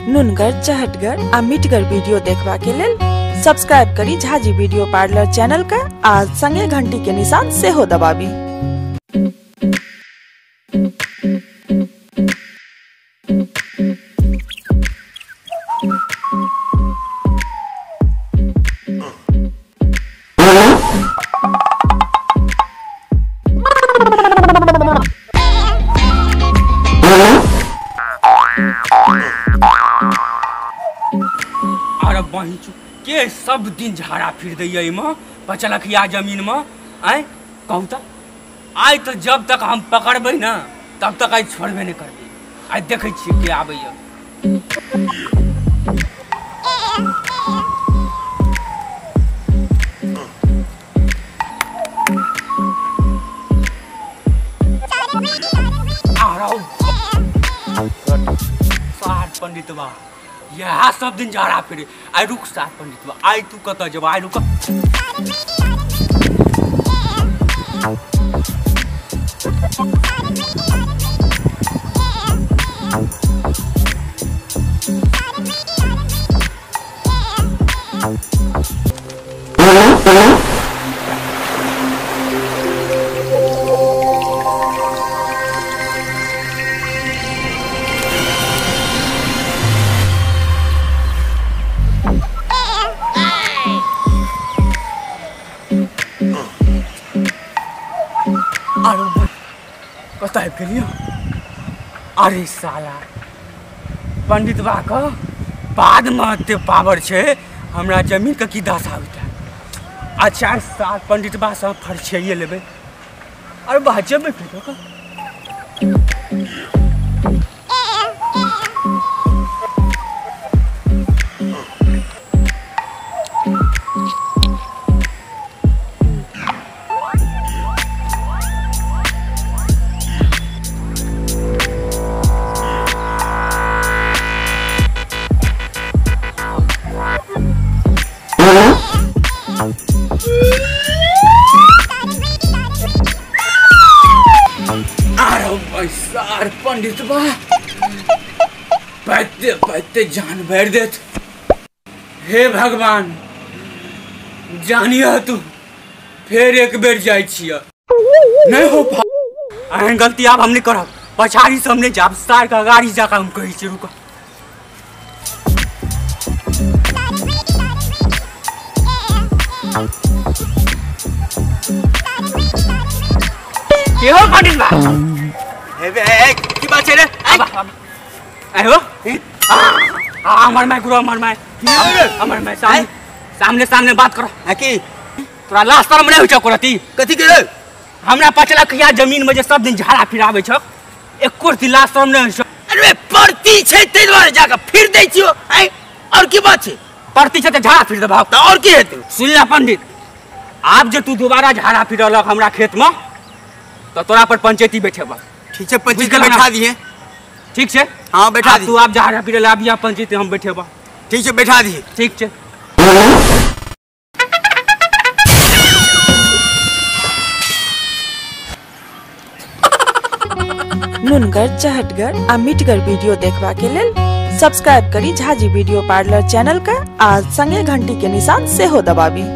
नुनगर, चहटगर आ मिठगर वीडियो देखबा के लेल सब्सक्राइब करी झाजी वीडियो पार्लर चैनल का आ संगे घंटी के निशान सेहो दबाबी। के सब दिन झाड़ा फिर दैया एहिमे पचलखिया जमीन में आय कहू त आइ तो जब तक हम पकड़बै ना तब तक आइ छोड़बे नहीं करबै। आइ देखै छियै के आबैया। सार पंडितवा यह सब दिन झाड़ा फिरे। आई रुक सार पंडितवा, आई तू कत जब आई रुक। कत गेलियो? अरे साला पंडितवा के बाद में एते पावर छै, हमरा जमीन के की दशा होता। अच्छा साल पंडितवा से फरछिए लेबै। अरे बा जेबै फेर का। सार पंडितवा पाते पाते जान भर देत। हे भगवान जानिया तू फिर एक बेर जाय छिय नहीं हो पा। एहन गलती आब हम नहीं करब। पछाड़ी से हम नहीं जाब, सार के अगाड़ी जाकर हम कहै छी रुक। के हो पंडितवा? की बात छै रे? आयो हमर my गुरु, हमर my, हमर my सामने सामने बात करो। की तोरा लाश शरम नहीं होइ छौ करती? कथी के रे? हमरा पचलखिया जमीन में जे सब दिन झाड़ा फिराबै छौ, एको रति लाश शरम नहीं होइ छौ। अरे परती छै तै दुआरे जाके फिर दै छियौ। आय और की बात छै? परती छै त झाड़ा फिर देबहक त और की हेतै? सुन ले पंडित, आब जे तू दोबारा झाड़ा फिरलक हमरा खेत में त तोरा पर पंचायती बैठेबा। ठीक छै, पंचायती बैठा दिए। ठीक छै? हाँ बैठा दी। तू आप झाड़ा फिरे ला आबिया पंचायती हम बैठेबा। ठीक छै बैठा दिए। ठीक छै। नुनगर, चहटगर आ मिठगर वीडियो देखबा के लेल सब्सक्राइब करी झाजी वीडियो पार्लर चैनल का आ संगे घंटी के निशान सेहो दबाबी।